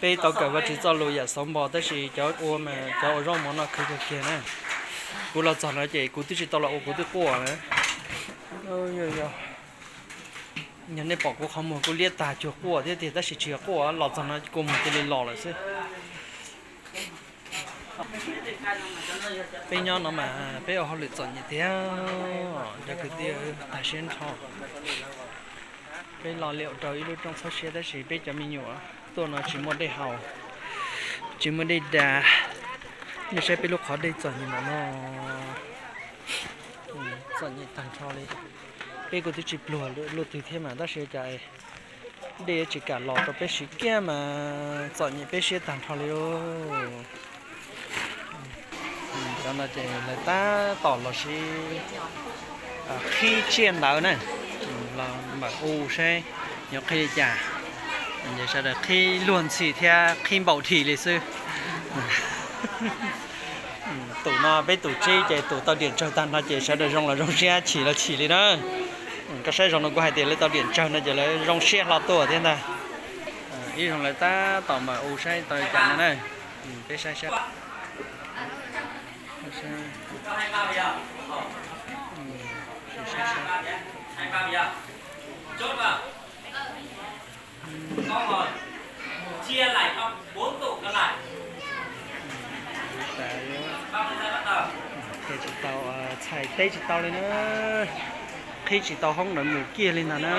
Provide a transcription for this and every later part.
Peb tau kawm Vajtswv txoj lus yam xauv npog tab sis cov ua mas cov ua zaub mov no khwv kawg kiag na. Kuv los txog no ces kuv twb tsis tau los ua kuv twb quaj na. Yog nej pom kuv qhov muag kuv liab tag cuag quaj thiab tiag tab sis tsis yog quaj, los txog no kua muag cia li los lawm xwb. Peb nyob no mas peb ua hauj lwm txom nyem tiag, cov kwv tij, tag siab nrho. Peb lo liam rau ib lub rooj txhawb siab tab sis peb cov me nyuam tuaj no tsis muaj dej haus, tsis muaj dej da. Nej saib peb lub qhov dej txom nyem npaum no, txom nyem tag nrho li. Peb kuj twb tsis pluag luaj twg thiab mas tab sis cas dej tsis kam los rau peb siv kiag mas txom nyem peb siab tag nrho li lauj. Cov no ces lawv tab tom los sib qhib tsiaj ntawd na, los npawm u saib yuav qhib li cas. Ces sawv daws qhib luag ntxhi thiab qhib npaum dhi li xwb. Tus no peb tus tsib ces tus tau diam tsawg tag nrho ces sawv daws zoo los zoo siab, chim los chim li na. Koj saib zoo no kuv hais tias lawv tau diam tsawg no ces lawv zoo siab hlo tuaj thiab ntag. Ib zaug lawv tab tom npawm u saib tau li cas no na. Peb saib saib. Tsis tau, txhais teb tsis tau li na, qhib tsis tau hoob ntawd mus kiag li ntag na.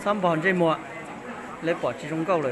Txhob npog ntsej muag, lawv pom tsis zoo nkauj lawm.